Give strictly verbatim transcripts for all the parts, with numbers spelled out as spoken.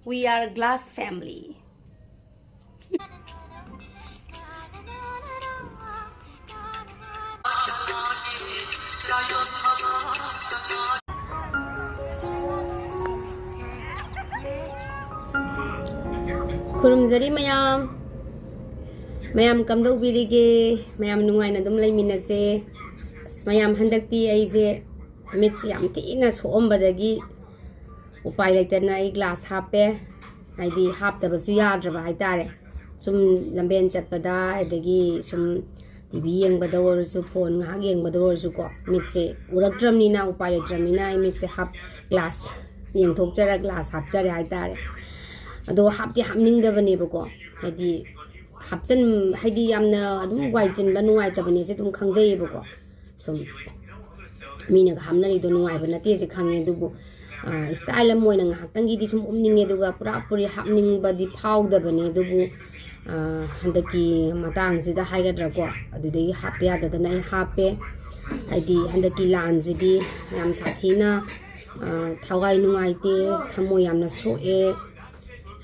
We are glass family. ꯈꯨꯔꯨꯝꯖꯔꯤ ꯃꯌꯥꯝ꯫ ꯃꯌꯥꯝ ꯀꯝꯗꯧꯕꯤꯔꯤꯒꯦ? ꯃꯌꯥꯝ ꯅꯨꯡꯉꯥꯏꯅ ꯑꯗꯨꯝ ꯂꯩꯃꯤꯟꯅꯁꯦ꯫ ꯑꯁ, ꯃꯌꯥꯝ, ꯍꯟꯗꯛꯇꯤ ꯑꯩꯁꯦ ꯃꯤꯠꯁꯦ ꯌꯥꯝ ꯊꯤꯅ ꯁꯣꯛꯑꯝꯕꯗꯒꯤ ꯎꯄꯥꯏ ꯂꯩꯇꯅ ꯑꯩ ꯒ꯭ꯂꯥꯁ ꯍꯥꯞꯄꯦ꯫ ꯍꯥꯏꯗꯤ, ꯍꯥꯞꯇꯕꯁꯨ ꯌꯥꯗ꯭ꯔꯕ ꯍꯥꯏꯇꯥꯔꯦ꯫ ꯁꯨꯝ ꯂꯝꯕꯦꯟ ꯆꯠꯄꯗ, ꯑꯗꯒꯤ ꯁꯨꯝ ꯇꯤ ꯚꯤ ꯌꯦꯡꯕꯗ ꯑꯣꯏꯔꯁꯨ, ꯐꯣꯟ ꯉꯥꯏꯍꯥꯛ ꯌꯦꯡꯕꯗ ꯑꯣꯏꯔꯁꯨꯀꯣ, ꯃꯤꯠꯁꯦ ꯎꯔꯛꯇ꯭ꯔꯕꯅꯤꯅ, ꯎꯄꯥꯏ ꯂꯩꯇ꯭ꯔꯕꯅꯤꯅ ꯑꯩ ꯃꯤꯠꯁꯦ ꯍꯥꯞ, ꯒ꯭ꯂꯥꯁ ꯌꯦꯡꯊꯣꯛꯆꯔ, ꯒ꯭ꯂꯥꯁ ꯍꯥꯞꯆꯔꯦ ꯍꯥꯏꯇꯥꯔꯦ꯫ ꯑꯗꯣ ꯍꯥꯞꯇꯤ ꯍꯥꯞꯅꯤꯡꯗꯕꯅꯦꯕꯀꯣ, ꯍꯥꯏꯗꯤ ꯍꯥꯞꯆꯟ-, ꯍꯥꯏꯗꯤ ꯌꯥꯝꯅ ꯑꯗꯨꯝ ꯋꯥꯏ ꯆꯤꯟꯕ, ꯅꯨꯡꯉꯥꯏꯇꯕꯅꯦꯁꯦ ꯑꯗꯨꯝ ꯈꯪꯖꯩꯌꯦꯕꯀꯣ꯫ ꯁꯨꯝ ꯃꯤꯅꯒ ꯍꯥꯞꯅꯔꯤꯗꯣ ꯅꯨꯡꯉꯥꯏꯕ ꯅꯠꯇꯦꯁꯦ ꯈꯪꯉꯦ, ꯑꯗꯨꯕꯨ, ꯑ, ꯏꯁꯇꯥꯏꯜ ꯑꯃ ꯑꯣꯏꯅ ꯉꯥꯏꯍꯥꯛꯇꯪꯒꯤꯗꯤ ꯁꯨꯝ ꯎꯞꯅꯤꯡꯉꯦ, ꯑꯗꯨꯒ ꯄꯨꯔꯥ ꯄꯨꯔꯤ ꯍꯥꯞꯅꯤꯡꯕꯗꯤ ꯐꯥꯎꯗꯕꯅꯦ꯫ ꯑꯗꯨꯕꯨ, ꯑ, ꯍꯟꯗꯛꯀꯤ ꯃꯇꯥꯡꯁꯤꯗ ꯍꯥꯏꯒꯗ꯭ꯔꯥꯀꯣ, ꯑꯗꯨꯗꯒꯤ ꯍꯥꯞꯇ ꯌꯥꯗꯗꯅ ꯑꯩ ꯍꯥꯞꯄꯦ꯫ ꯍꯥꯏꯗꯤ ꯍꯟꯗꯛꯀꯤ ꯂꯥꯟꯁꯤꯗꯤ ꯌꯥꯝ ꯁꯥꯊꯤꯅ, ꯑ, ꯊꯋꯥꯏ ꯅꯨꯡꯉꯥꯏꯇꯦ, ꯊꯃꯣꯏ ꯌꯥꯝꯅ ꯁꯣꯛꯑꯦ꯫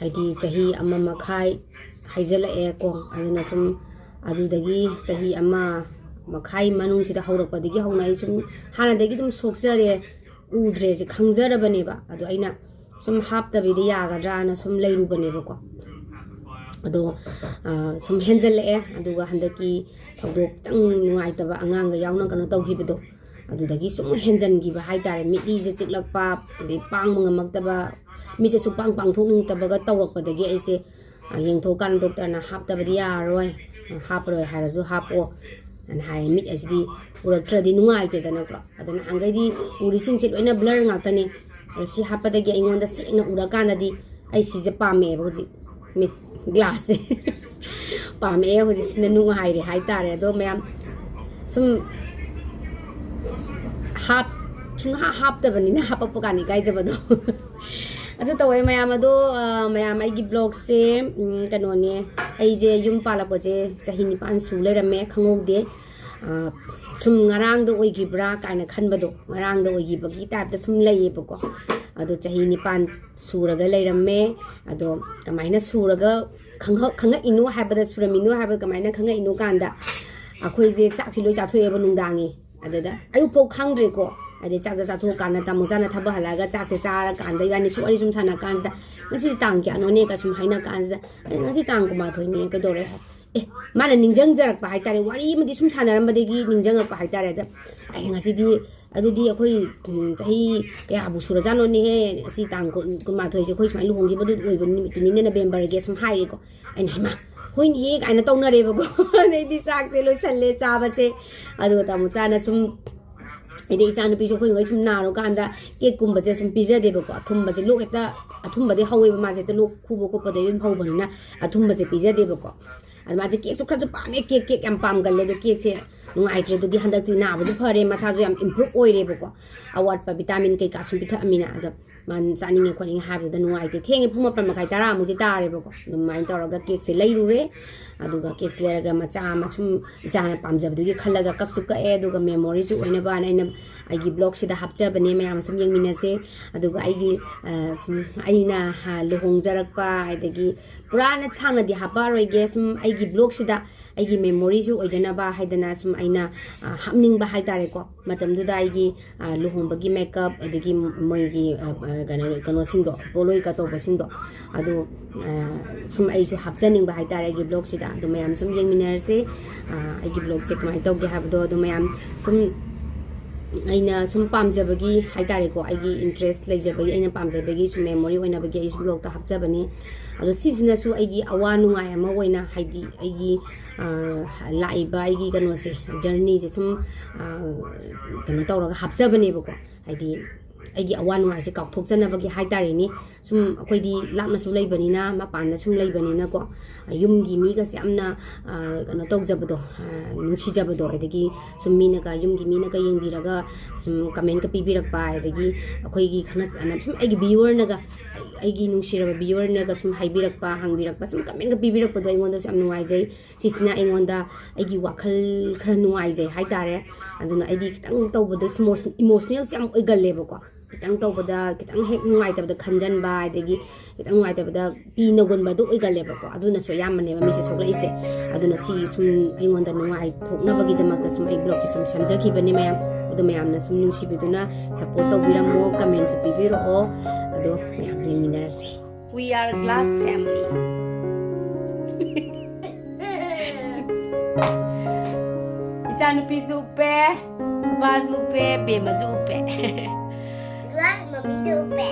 ꯍꯥꯏꯗꯤ ꯆꯍꯤ ꯑꯃ ꯃꯈꯥꯏ ꯍꯥꯏꯖꯤꯜꯂꯛꯑꯦꯀꯣ꯫ ꯑꯗꯨꯅ ꯁꯨꯝ ꯑꯗꯨꯗꯒꯤ ꯆꯍꯤ ꯑꯃ ꯃꯈꯥꯏ ꯃꯅꯨꯡꯁꯤꯗ ꯍꯧꯔꯛꯄꯗꯒꯤ ꯍꯧꯅ ꯑꯩ ꯁꯨꯝ ꯍꯥꯟꯅꯗꯒꯤ ꯑꯗꯨꯝ ꯁꯣꯛꯆꯔꯦ, ꯎꯗ꯭ꯔꯦꯁꯦ ꯈꯪꯖꯔꯕꯅꯦꯕ꯫ ꯑꯗꯣ ꯑꯩꯅ ꯁꯨꯝ ꯍꯥꯞꯇꯕꯤꯗ ꯌꯥꯒꯗ꯭ꯔꯥꯅ ꯁꯨꯝ ꯂꯩꯔꯨꯕꯅꯦꯕꯀꯣ꯫ ꯑꯗꯣ, ꯑ, ꯁꯨꯝ ꯍꯦꯟꯖꯜꯂꯛꯑꯦ꯫ ꯑꯗꯨꯒ ꯍꯟꯗꯛꯀꯤ ꯊꯧꯗꯣꯛ ꯈꯤꯇꯪ ꯅꯨꯡꯉꯥꯏꯇꯕ, ꯑꯉꯥꯡꯒ ꯌꯥꯎꯅ ꯀꯩꯅꯣ ꯇꯧꯈꯤꯕꯗꯣ, ꯑꯗꯨꯗꯒꯤ ꯁꯨꯝ ꯍꯦꯟꯖꯟꯈꯤꯕ ꯍꯥꯏꯇꯥꯔꯦ꯫ ꯃꯤꯠꯂꯤꯁꯦ ꯆꯤꯛꯂꯛꯄ, ꯑꯗꯩ ꯄꯥꯡꯕ ꯉꯝꯃꯛꯇꯕ, ꯃꯤꯠꯁꯦ ꯁꯨꯛꯄꯥꯡ ꯄꯥꯡꯊꯣꯛꯅꯤꯡꯗꯕꯒ ꯇꯧꯔꯛꯄꯗꯒꯤ ꯑꯩꯁꯦ, ꯑ, ꯌꯦꯡꯊꯣꯛꯀꯥꯟꯗ ꯗꯣꯛꯇꯔꯅ ꯍꯥꯞꯇꯕꯗꯤ ꯌꯥꯔꯔꯣꯏ, ꯑ, ꯍꯥꯞꯄꯔꯣꯏ ꯍꯥꯏꯔꯁꯨ ꯍꯥꯞꯄꯣ ꯑꯅ ꯍꯥꯏꯌꯦ꯫ ꯃꯤꯠ ꯑꯁꯤꯗꯤ ꯎꯔꯛꯇ꯭ꯔꯗꯤ ꯅꯨꯡꯉꯥꯏꯇꯦꯗꯅꯀꯣ꯫ ꯑꯗꯣ ꯅꯍꯥꯟꯈꯩꯗꯤ ꯎꯔꯤꯁꯤꯡꯁꯦ ꯂꯣꯏꯅ ꯕ꯭ꯂꯔ ꯉꯥꯛꯇꯅꯦ꯫ ꯑꯗꯣ ꯁꯤ ꯍꯥꯞꯄꯗꯒꯤ ꯑꯩꯉꯣꯟꯗ ꯁꯦꯡꯅ ꯎꯔꯀꯥꯟꯗꯗꯤ ꯑꯩ ꯁꯤꯁꯦ ꯄꯥꯝꯃꯛꯑꯦꯕ ꯍꯧꯖꯤꯛ꯫ ꯃꯤꯠ ꯒ꯭ꯂꯥꯁꯁꯦ ꯄꯥꯝꯃꯛꯑꯦ꯫ ꯍꯧꯖꯤꯛꯁꯤꯅ ꯅꯨꯡꯉꯥꯏꯔꯦ ꯍꯥꯏꯇꯥꯔꯦ꯫ ꯑꯗꯣ ꯃꯌꯥꯝ ꯁꯨꯝ ꯍꯥꯞ-, ꯁꯨꯡꯍꯥꯞ ꯍꯥꯞꯇꯕꯅꯤꯅ ꯍꯥꯄꯛꯄ ꯀꯥꯟꯗ ꯏꯀꯥꯏꯖꯕꯗꯣ꯫ ꯑꯗꯨ ꯇꯧꯋꯦ ꯃꯌꯥꯝ꯫ ꯑꯗꯣ, ꯑ, ꯃꯌꯥꯝ, ꯑꯩꯒꯤ ꯕ꯭ꯂꯣꯒꯁꯦ, ꯎꯝ, ꯀꯩꯅꯣꯅꯦ, ꯑꯩꯁꯦ ꯌꯨꯝ ꯄꯥꯜꯂꯛꯄꯁꯦ ꯆꯍꯤ ꯅꯤꯄꯥꯟ ꯁꯨ ꯂꯩꯔꯝꯃꯦ, ꯈꯪꯍꯧꯗꯦ꯫ ꯑ, ꯁꯨꯝ ꯉꯔꯥꯡꯗ ꯑꯣꯏꯈꯤꯕ꯭ꯔꯥ ꯀꯥꯏꯅ ꯈꯟꯕꯗꯣ, ꯉꯔꯥꯡꯗ ꯑꯣꯏꯈꯤꯕꯒꯤ type ꯇ ꯁꯨꯝ ꯂꯩꯌꯦꯕꯀꯣ꯫ ꯑꯗꯣ ꯆꯍꯤ ꯅꯤꯄꯥꯟ ꯁꯨꯔꯒ ꯂꯩꯔꯝꯃꯦ꯫ ꯑꯗꯣ ꯀꯃꯥꯏꯅ ꯁꯨꯔꯒ ꯈꯪꯉ-, ꯈꯪꯉꯛꯏꯅꯣ ꯍꯥꯏꯕꯗ, ꯁꯨꯔꯝꯃꯤꯅꯣ ꯍꯥꯏꯕꯗ ꯀꯃꯥꯏꯅ ꯈꯪꯉꯛꯏꯅꯣ ꯀꯥꯟꯗ, ꯑꯩꯈꯣꯏꯁꯦ ꯆꯥꯛꯁꯤ ꯂꯣꯏ ꯆꯥꯊꯣꯛꯑꯦꯕ ꯅꯨꯡꯗꯥꯡꯒꯤ꯫ ꯑꯗꯨꯗ ꯑꯌꯨꯛꯐꯥꯎ ꯈꯪꯗ꯭ꯔꯦꯀꯣ꯫ ꯍꯥꯏꯗꯤ ꯆꯥꯛꯇ ꯆꯥꯊꯣꯛꯑꯀꯥꯟꯗ ꯇꯥꯃꯣ ꯆꯥꯅ ꯊꯕꯛ ꯍꯜꯂꯛꯑꯒ ꯆꯥꯛꯁꯦ ꯆꯥꯔꯀꯥꯟꯗ ꯏꯕꯥꯅꯤ ꯁꯨꯝ ꯋꯥꯔꯤ ꯁꯨꯝ ꯁꯥꯟꯅ ꯀꯥꯟꯁꯤꯗ, "ꯉꯁꯤ ꯇꯥꯡ ꯀꯌꯥꯅꯣꯅꯦ?" ꯀ ꯁꯨꯝ ꯍꯥꯏꯅ ꯀꯥꯟꯁꯤꯗ, "ꯑꯦ, ꯉꯁꯤ ꯇꯥꯡ ꯀꯨꯟꯃꯥꯊꯣꯏꯅꯦ, ꯀꯩꯗꯧꯔꯦ?" ꯍꯥꯏ꯫ ꯑꯦ, ꯃꯥꯅ ꯅꯤꯡꯁꯤꯡꯖꯔꯛꯄ ꯍꯥꯏꯇꯥꯔꯦ, ꯋꯥꯔꯤ ꯑꯃꯗꯤ ꯁꯨꯝ ꯁꯥꯟꯅꯔꯝꯕꯗꯒꯤ ꯅꯤꯡꯁꯤꯡꯉꯛꯄ ꯍꯥꯏꯇꯥꯔꯦ꯫ ꯑꯗ, "ꯑꯩ ꯉꯁꯤꯗꯤ, ꯑꯗꯨꯗꯤ ꯑꯩꯈꯣꯏ, ꯎꯝ, ꯆꯍꯤ ꯀꯌꯥꯕꯨ ꯁꯨꯔꯖꯥꯠꯅꯣꯅꯦꯍꯦ? ꯉꯁꯤ ꯇꯥꯡ ꯀꯨꯟ, ꯀꯨꯟꯃꯥꯊꯣꯏꯁꯦ ꯑꯩꯈꯣꯏ ꯁꯨꯃꯥꯏꯅ ꯂꯨꯍꯣꯡꯈꯤꯕ ꯑꯗꯨ ꯑꯣꯏꯕ ꯅꯨꯃꯤꯠꯇꯨꯅꯤꯅꯦ, ꯅꯕꯦꯝꯕꯔꯒꯤ", ꯁꯨꯝ ꯍꯥꯏꯔꯦꯀꯣ꯫ ꯑꯩꯅ, "ꯍꯩꯃꯥ, ꯍꯣꯏꯅꯦꯍꯦ" ꯀꯥꯏꯅ ꯇꯧꯅꯔꯦꯕꯀꯣ꯫ ꯑꯗꯩꯗꯤ ꯆꯥꯛꯁꯦ ꯂꯣꯏꯁꯜꯂꯦ ꯆꯥꯕꯁꯦ꯫ ꯑꯗꯨꯒ ꯇꯥꯃꯣ ꯆꯥꯅ ꯁꯨꯝ, ꯍꯥꯏꯗꯤ ꯏꯆꯥꯅꯨꯄꯤꯁꯨ ꯑꯩꯈꯣꯏ ꯍꯣꯏ ꯁꯨꯝ ꯅꯥꯔꯨꯀꯥꯟꯗ ꯀꯦꯛꯀꯨꯝꯕꯁꯦ ꯁꯨꯝ ꯄꯤꯖꯗꯦꯕꯀꯣ꯫ ꯑꯊꯨꯝꯕꯁꯦ ꯂꯣꯛ ꯍꯦꯛꯇ, ꯑꯊꯨꯝꯕꯗꯤ ꯍꯧꯋꯦꯕ, ꯃꯥꯁꯦ ꯍꯦꯛꯇ ꯂꯣꯛ ꯈꯨꯕ ꯈꯣꯠꯄꯗꯒꯤ ꯑꯗꯨꯝ ꯍꯧꯕꯅꯤꯅ ꯑꯊꯨꯝꯕꯁꯦ ꯄꯤꯖꯗꯦꯕꯀꯣ꯫ ꯑꯗ ꯃꯥꯁꯦ ꯀꯦꯛꯁꯨ ꯈꯔꯁꯨ ꯄꯥꯝꯃꯦ, ꯀꯦꯛ, ꯀꯦꯛ ꯌꯥꯝ ꯄꯥꯝꯒꯜꯂꯦ꯫ ꯑꯗꯣ ꯀꯦꯛꯁꯦ ꯅꯨꯡꯉꯥꯏꯇ꯭ꯔꯦ꯫ ꯑꯗꯨꯗꯤ ꯍꯟꯗꯛꯇꯤ ꯅꯥꯕꯁꯨ ꯐꯔꯦ, ꯃꯁꯥꯁꯨ ꯌꯥꯝ improve ꯑꯣꯏꯔꯦꯕꯀꯣ, ꯑꯋꯥꯠꯄ vitamin ꯀꯩꯀꯥ ꯁꯨꯝ ꯄꯤꯊꯛꯑꯃꯤꯅ꯫ ꯑꯗꯣ ꯃꯥꯅ ꯆꯥꯅꯤꯡꯉꯦ ꯈꯣꯠꯅꯤꯡꯉꯦ ꯍꯥꯏꯕꯗꯨꯗ ꯅꯨꯡꯉꯥꯏꯇꯦ꯫ ꯊꯦꯡꯉꯦ, ꯄꯨꯡ ꯃꯥꯄꯟ ꯃꯈꯥꯏ ꯇꯔꯥꯃꯨꯛꯇꯤ ꯇꯥꯔꯦꯕꯀꯣ꯫ ꯑꯗꯨꯃꯥꯏꯅ ꯇꯧꯔꯒ ꯀꯦꯛꯁꯦ ꯂꯩꯔꯨꯔꯦ꯫ ꯑꯗꯨꯒ ꯀꯦꯛꯁꯦ ꯂꯩꯔꯒ ꯃꯆꯥ ꯑꯃ ꯁꯨꯝ ꯏꯆꯥꯅ ꯄꯥꯝꯖꯕꯗꯨꯒꯤ ꯈꯜꯂꯒ ꯀꯛꯁꯨ ꯀꯛꯑꯦ꯫ ꯑꯗꯨꯒ memory ꯁꯨ ꯑꯣꯏꯅꯕꯅ ꯑꯩꯅ ꯑꯩꯒꯤ vlog ꯁꯤꯗ ꯍꯥꯞꯆꯕꯅꯦ, ꯃꯌꯥꯝ ꯁꯨꯝ ꯌꯦꯡꯃꯤꯟꯅꯁꯦ꯫ ꯑꯗꯨꯒ ꯑꯩꯒꯤ, ꯑ, ꯁꯨꯝ ꯑꯩꯅ, ꯑ, ꯂꯨꯍꯣꯡꯖꯔꯛꯄ, ꯑꯗꯒꯤ ꯄꯨꯔꯥꯅ ꯁꯥꯡꯅꯗꯤ ꯍꯥꯞꯄꯛꯑꯔꯣꯏꯒꯦ, ꯁꯨꯝ ꯑꯩꯒꯤ vlog ꯁꯤꯗ ꯑꯩꯒꯤ memory ꯁꯨ ꯑꯣꯏꯖꯅꯕ ꯍꯥꯏꯗꯅ ꯁꯨꯝ ꯑꯩꯅ, ꯑ, ꯍꯥꯞꯅꯤꯡꯕ ꯍꯥꯏꯇꯥꯔꯦꯀꯣ꯫ ꯃꯇꯝꯗꯨꯗ ꯑꯩꯒꯤ, ꯑ, ꯂꯨꯍꯣꯡꯕꯒꯤ makeup, ꯑꯗꯒꯤ ꯃꯣꯏꯒꯤ, ꯑ, ꯑ, ꯀꯩꯅꯣ, ꯀꯩꯅꯣꯁꯤꯡꯗꯣ, ꯄꯣꯠꯂꯣꯏ ꯀꯇꯧꯕꯁꯤꯡꯗꯣ, ꯑꯗꯨ, ꯑ, ꯁꯨꯝ ꯑꯩꯁꯨ ꯍꯥꯞꯆꯅꯤꯡꯕ ꯍꯥꯏꯇꯥꯔꯦ ꯑꯩꯒꯤ vlog ꯁꯤꯗ꯫ ꯑꯗꯨ ꯃꯌꯥꯝ ꯁꯨꯝ ꯌꯦꯡꯃꯤꯟꯅꯔꯁꯦ꯫ ꯑ, ꯑꯩꯒꯤ vlog ꯁꯦ ꯀꯃꯥꯏꯅ ꯇꯧꯒꯦ ꯍꯥꯏꯕꯗꯣ, ꯑꯗꯨ ꯃꯌꯥꯝ ꯁꯨꯝ ꯑꯩꯅ ꯁꯨꯝ ꯄꯥꯝꯖꯕꯒꯤ ꯍꯥꯏꯇꯥꯔꯦꯀꯣ, ꯑꯩꯒꯤ interest ꯂꯩꯖꯕꯒꯤ, ꯑꯩꯅ ꯄꯥꯝꯖꯕꯒꯤ ꯁꯨꯝ memory ꯑꯣꯏꯅꯕꯒꯤ ꯑꯩꯁꯨ vlog ꯇ ꯍꯥꯞꯆꯕꯅꯤ꯫ ꯑꯗꯣ ꯁꯤꯁꯤꯅꯁꯨ ꯑꯩꯒꯤ ꯑꯋꯥ ꯅꯨꯡꯉꯥꯏ ꯑꯃ ꯑꯣꯏꯅ, ꯍꯥꯏꯗꯤ ꯑꯩꯒꯤ, ꯑ, ꯂꯥꯛꯏꯕ ꯑꯩꯒꯤ ꯀꯩꯅꯣꯁꯦ, journey ꯁꯦ ꯁꯨꯝ, ꯑ, ꯀꯩꯅꯣ ꯇꯧꯔꯒ ꯍꯥꯞꯆꯕꯅꯦꯕꯀꯣ꯫ ꯍꯥꯏꯗꯤ ꯑꯩꯒꯤ ꯑꯋꯥ ꯅꯨꯡꯉꯥꯏꯁꯦ ꯀꯥꯎꯊꯣꯛꯆꯅꯕꯒꯤ ꯍꯥꯏꯇꯥꯔꯦꯅꯦ꯫ ꯁꯨꯝ ꯑꯩꯈꯣꯏꯗꯤ ꯂꯥꯞꯅꯁꯨ ꯂꯩꯕꯅꯤꯅ, ꯃꯄꯥꯟꯗ ꯁꯨꯝ ꯂꯩꯕꯅꯤꯅꯀꯣ, ꯌꯨꯝꯒꯤ ꯃꯤꯒꯁꯦ ꯌꯥꯝꯅ, ꯑ, ꯀꯩꯅꯣ ꯇꯧꯖꯕꯗꯣ, ꯑ, ꯅꯨꯡꯁꯤꯖꯕꯗꯣ, ꯑꯗꯒꯤ ꯁꯨꯝ ꯃꯤꯅꯒ, ꯌꯨꯝꯒꯤ ꯃꯤꯅꯒ ꯌꯦꯡꯕꯤꯔꯒ ꯁꯨꯝ comment ꯀ ꯄꯤꯕꯤꯔꯛꯄ, ꯑꯗꯒꯤ ꯑꯩꯈꯣꯏꯒꯤ ꯈꯪꯅ ꯆꯥꯟꯅ-, ꯁꯨꯝ ꯑꯩꯒꯤ viewer ꯅꯒ, ꯑꯩꯒꯤ ꯅꯨꯡꯁꯤꯔꯕ ꯚꯤꯌꯨꯋꯔꯅꯒ ꯁꯨꯝ ꯍꯥꯏꯕꯤꯔꯛꯄ, ꯍꯪꯕꯤꯔꯛꯄ, ꯁꯨꯝ ꯀꯃꯦꯟꯒ ꯄꯤꯕꯤꯔꯛꯄꯗꯣ ꯑꯩꯉꯣꯟꯗꯁꯨ ꯌꯥꯝ ꯅꯨꯡꯉꯥꯏꯖꯩ꯫ ꯁꯤꯁꯤꯅ ꯑꯩꯉꯣꯟꯗ ꯑꯩꯒꯤ ꯋꯥꯈꯜ ꯈꯔ ꯅꯨꯡꯉꯥꯏꯖꯩ ꯍꯥꯏꯇꯥꯔꯦ꯫ ꯑꯗꯨꯅ ꯑꯩꯗꯤ ꯈꯤꯇꯪ ꯇꯧꯕꯗ ꯏꯃꯣꯁꯅꯦꯜꯁꯦ ꯌꯥꯝ ꯑꯣꯏꯒꯜꯂꯦꯕꯀꯣ꯫ ꯈꯤꯇꯪ ꯇꯧꯕꯗ, ꯈꯤꯇꯪ ꯍꯦꯛ ꯅꯨꯡꯉꯥꯏꯇꯕꯗ ꯈꯟꯖꯟꯕ, ꯑꯗꯒꯤ ꯈꯤꯇꯪ ꯅꯨꯡꯉꯥꯏꯇꯕꯗ ꯄꯤ ꯅꯧꯒꯟꯕꯗꯣ ꯑꯣꯏꯒꯜꯂꯦꯕꯀꯣ꯫ ꯑꯗꯨꯅꯁꯨ ꯑꯌꯥꯝꯕꯅꯦꯕ ꯃꯤꯁꯦ ꯁꯣꯛꯂꯛꯏꯁꯦ꯫ ꯑꯗꯨꯅ ꯁꯤ ꯁꯨꯝ ꯑꯩꯉꯣꯟꯗ ꯅꯨꯡꯉꯥꯏꯊꯣꯛꯅꯕꯒꯤꯗꯃꯛꯇ ꯁꯨꯝ ꯑꯩ ꯕ꯭ꯂꯣꯒꯁꯦ ꯁꯨꯝ ꯁꯦꯝꯖꯈꯤꯕꯅꯦ ꯃꯌꯥꯝ꯫ ꯑꯗꯣ ꯃꯌꯥꯝꯅ ꯁꯨꯝ ꯅꯨꯡꯁꯤꯕꯤꯗꯨꯅ ꯁꯞꯄꯣꯔꯠ ꯇꯧꯕꯤꯔꯝꯃꯣ, ꯀꯃꯦꯟꯁꯨ ꯄꯤꯕꯤꯔꯛꯑꯣ꯫ ꯑꯗꯣ ꯃꯌꯥꯝ ꯌꯦꯡꯃꯤꯟꯅꯔꯁꯦ꯫ We are glass family. ꯏꯆꯥꯅꯨꯄꯤꯁꯨ ꯎꯞꯄꯦ, ꯅꯨꯄꯥꯁꯨ ꯎꯞꯄꯦ, ꯕꯦꯝꯃꯁꯨ ꯎꯞꯄꯦ꯫ Glass ꯃꯃꯤꯁꯨ ꯎꯞꯄꯦ꯫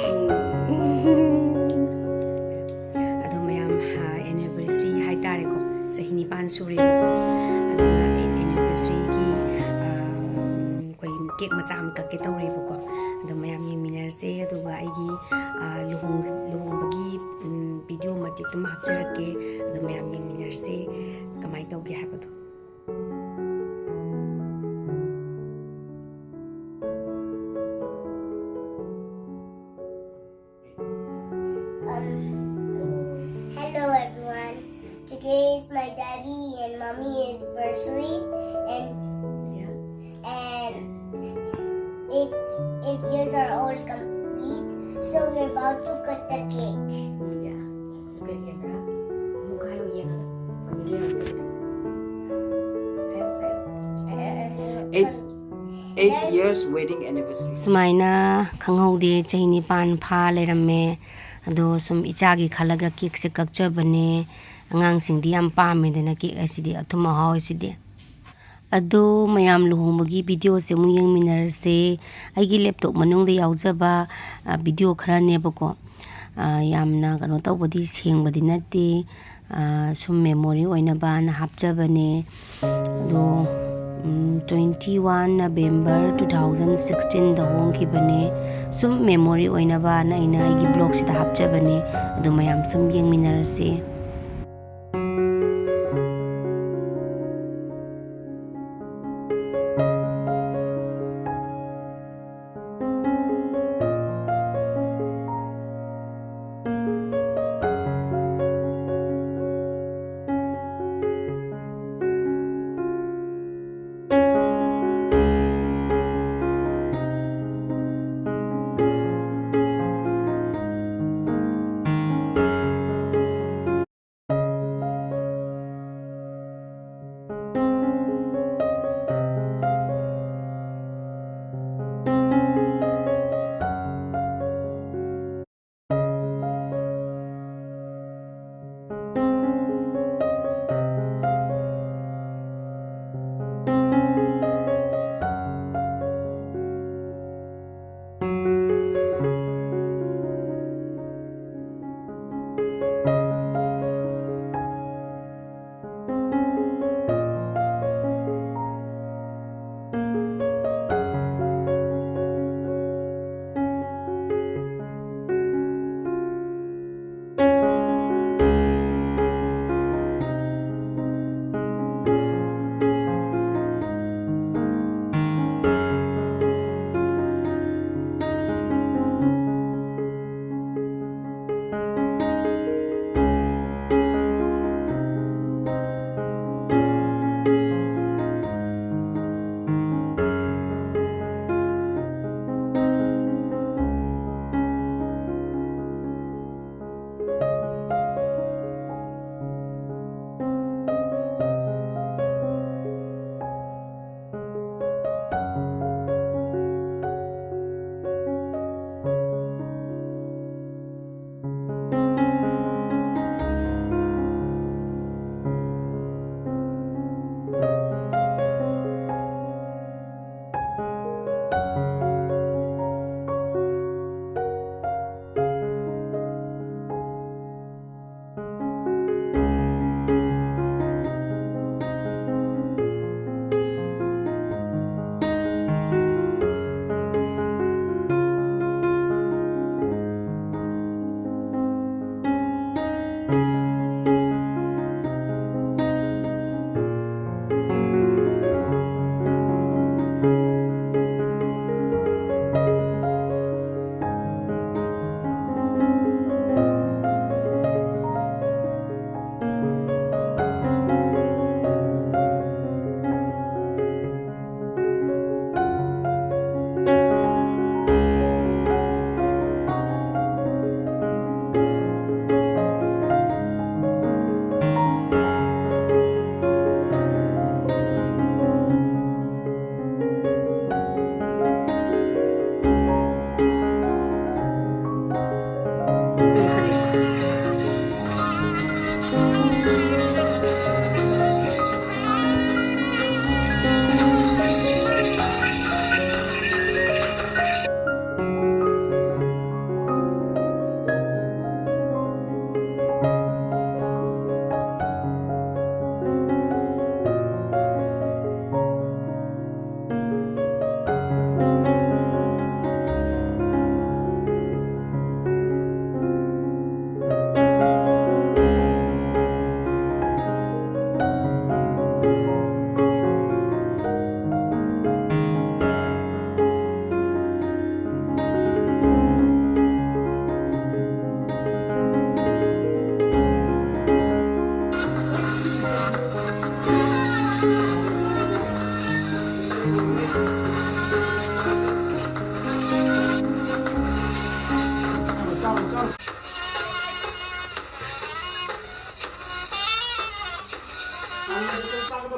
ꯑꯗꯣ ꯃꯌꯥꯝ, ꯑꯦꯅꯤꯚꯔꯁꯔꯤ ꯍꯥꯏꯇꯥꯔꯦꯀꯣ, ꯆꯍꯤ ꯅꯤꯄꯥꯟ ꯁꯨꯔꯦꯕꯀꯣ꯫ ꯑꯗꯨꯅ ꯑꯦꯅꯤꯚꯔꯁꯔꯤꯒꯤ ꯑꯩꯈꯣꯏ ꯀꯦꯛ ꯃꯆꯥ ꯑꯃ ꯀꯛꯀꯦ ꯇꯧꯔꯤꯕꯀꯣ꯫ ꯑꯗꯣ ꯃꯌꯥꯝ ꯌꯦꯡꯃꯤꯟꯅꯔꯁꯦ꯫ ꯑꯗꯨꯒ ꯑꯩꯒꯤ, ꯑ, ꯂꯨꯍꯣꯡ-, ꯂꯨꯍꯣꯡꯕꯒꯤ, ꯎꯝ, ꯚꯤꯗꯤꯑꯣ ꯃꯇꯦꯛꯇꯨꯃ ꯍꯥꯞꯆꯔꯛꯀꯦ꯫ ꯑꯗꯣ ꯃꯌꯥꯝ ꯌꯦꯡꯃꯤꯟꯅꯔꯁꯦ ꯀꯃꯥꯏꯅ ꯇꯧꯒꯦ ꯍꯥꯏꯕꯗꯣ꯫ Um, hello everyone. Today is my daddy and mommy anniversary, and and eight eight years are all complete. So we're about to cut the cake. Yeah. Look at him, huh? Look how he, uh, familiar. Eight, eight years wedding anniversary. ꯁꯨꯃꯥꯏꯅ ꯈꯪꯍꯧꯗꯦ, ꯆꯍꯤ ꯅꯤꯄꯥꯟ ꯐꯥ ꯂꯩꯔꯝꯃꯦ꯫ ꯑꯗꯣ ꯁꯨꯝ ꯏꯆꯥꯒꯤ ꯈꯜꯂꯒ ꯀꯦꯛꯁꯦ ꯀꯛꯆꯕꯅꯦ꯫ ꯑꯉꯥꯡꯁꯤꯡꯗꯤ ꯌꯥꯝ ꯄꯥꯝꯃꯦꯗꯅ ꯀꯦꯛ ꯍꯥꯏꯁꯤꯗꯤ, ꯑꯊꯨꯝ ꯑꯍꯥꯎ ꯍꯥꯏꯁꯤꯗꯤ꯫ ꯑꯗꯣ ꯃꯌꯥꯝ ꯂꯨꯍꯣꯡꯕꯒꯤ ꯚꯤꯗꯤꯑꯣꯁꯦ ꯑꯃꯨꯛ ꯌꯦꯡꯃꯤꯟꯅꯔꯁꯦ꯫ ꯑꯩꯒꯤ ꯂꯦꯞꯇꯣꯞ ꯃꯅꯨꯡꯗ ꯌꯥꯎꯖꯕ, ꯑ, ꯚꯤꯗꯤꯑꯣ ꯈꯔꯅꯦꯕꯀꯣ꯫ ꯑ, ꯌꯥꯝꯅ ꯀꯩꯅꯣ ꯇꯧꯕꯗꯤ, ꯁꯦꯡꯕꯗꯤ ꯅꯠꯇꯦ꯫ ꯑ, ꯁꯨꯝ ꯃꯦꯃꯣꯔꯤ ꯑꯣꯏꯅꯕꯅ ꯍꯥꯞꯆꯕꯅꯦ꯫ ꯑꯗꯣ, ꯎꯝ, twenty one November two thousand sixteen ꯗ ꯍꯣꯡꯈꯤꯕꯅꯦ꯫ ꯁꯨꯝ ꯃꯦꯃꯣꯔꯤ ꯑꯣꯏꯅꯕꯅ ꯑꯩꯅ ꯑꯩꯒꯤ ꯕ꯭ꯂꯣꯒꯁꯤꯗ ꯍꯥꯞꯆꯕꯅꯦ꯫ ꯑꯗꯣ ꯃꯌꯥꯝ ꯁꯨꯝ ꯌꯦꯡꯃꯤꯟꯅꯔꯁꯦ꯫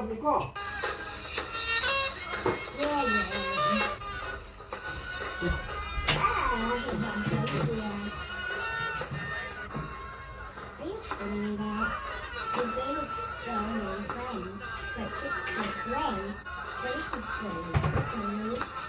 ꯀꯣ꯫ Are you kidding that? The game is so much fun. For kids to play, for kids to play. So many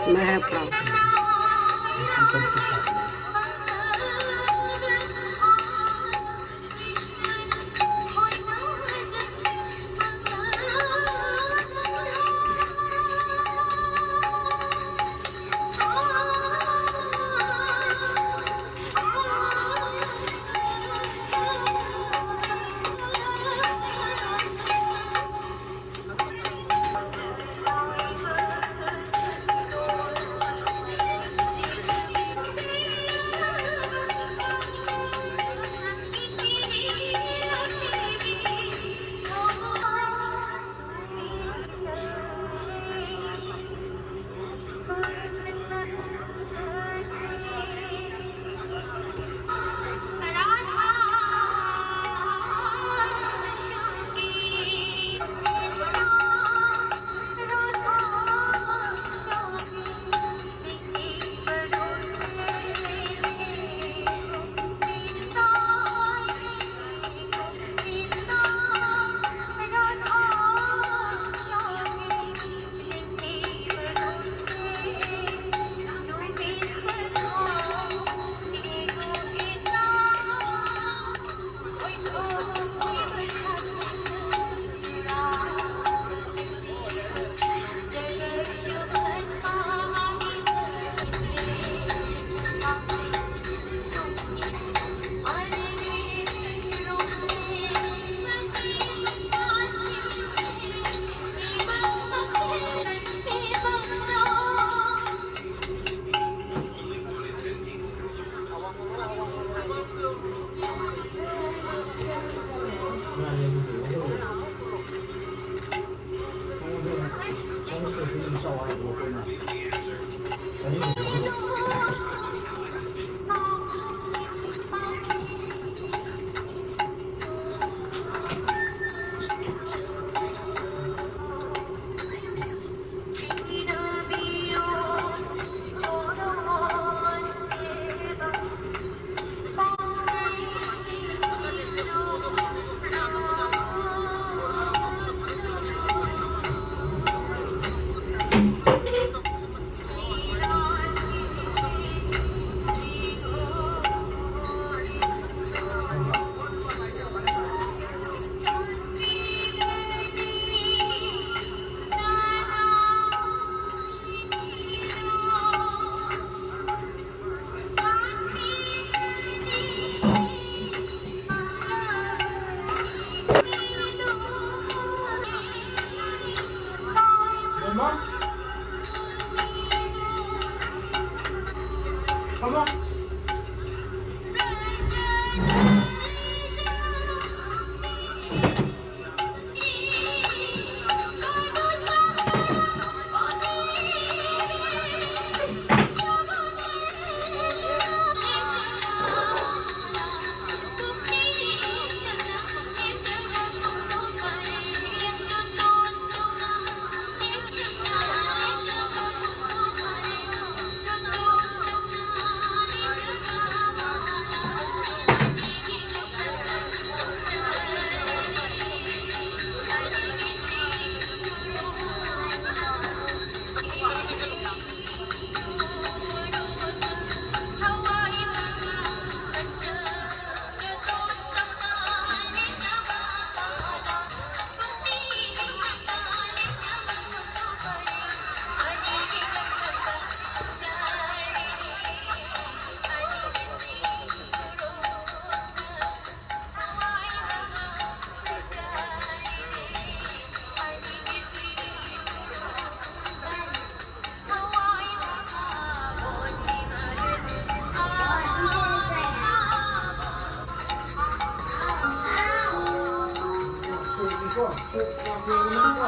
ꯑꯗꯨꯃꯥꯏꯅ ꯍꯥꯏꯔꯛꯄ꯭ꯔꯣ? ꯀꯣ, ꯌꯥꯝ ꯌꯦꯡꯉꯨꯅꯨꯀꯣ꯫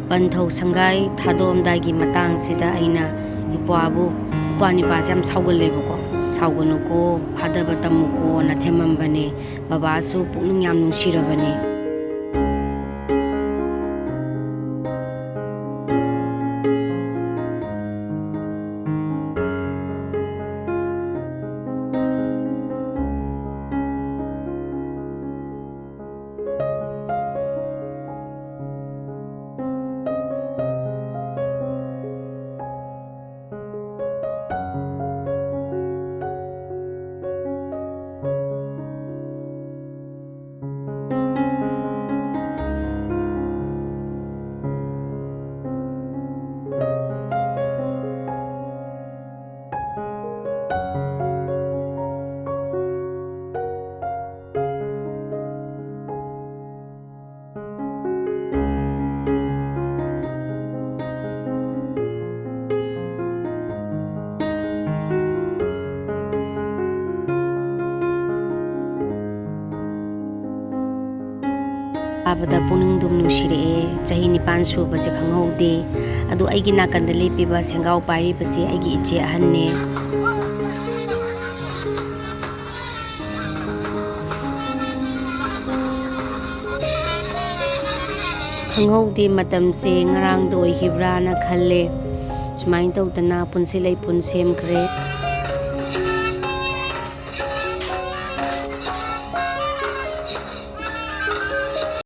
ꯄꯟꯊꯧ ꯁꯪꯒꯥꯏ ꯊꯥꯗꯣꯛꯑꯝꯗꯥꯏꯒꯤ ꯃꯇꯥꯡꯁꯤꯗ ꯑꯩꯅ ꯏꯄ꯭ꯋꯥꯕꯨ, ꯏꯄ꯭ꯋꯥ ꯅꯤꯄꯥꯁꯦ ꯌꯥꯝ ꯁꯥꯎꯒꯜꯂꯦꯕꯀꯣ, "ꯁꯥꯎꯒꯅꯨꯀꯣ, ꯐꯥꯗꯕ ꯇꯝꯃꯨꯀꯣꯅ" ꯊꯦꯝꯃꯝꯕꯅꯦ꯫ ꯕꯕꯥꯁꯨ ꯄꯨꯛꯅꯤꯡ ꯌꯥꯝ ꯅꯨꯡꯁꯤꯔꯕꯅꯦ꯫ ꯇꯥꯕꯗ ꯄꯨꯛꯅꯤꯡ ꯑꯗꯨꯝ ꯅꯨꯡꯁꯤꯔꯛꯑꯦ꯫ ꯆꯍꯤ ꯅꯤꯄꯥꯟ ꯁꯨꯕꯁꯦ ꯈꯪꯍꯧꯗꯦ꯫ ꯑꯗꯣ ꯑꯩꯒꯤ ꯅꯥꯀꯟꯗ ꯂꯦꯞꯄꯤꯕ ꯁꯦꯡꯒꯥꯎ ꯄꯥꯏꯔꯤꯕꯁꯦ ꯑꯩꯒꯤ ꯏꯆꯦ ꯑꯍꯟꯅꯦ꯫ ꯈꯪꯍꯧꯗꯦ ꯃꯇꯝꯁꯦ ꯉꯔꯥꯡꯗ ꯑꯣꯏꯈꯤꯕ꯭ꯔꯥꯅ ꯈꯜꯂꯦ꯫ ꯁꯨꯃꯥꯏꯅ ꯇꯧꯗꯅ ꯄꯨꯟꯁꯤ ꯂꯩꯄꯨꯟ ꯁꯦꯝꯈ꯭ꯔꯦ꯫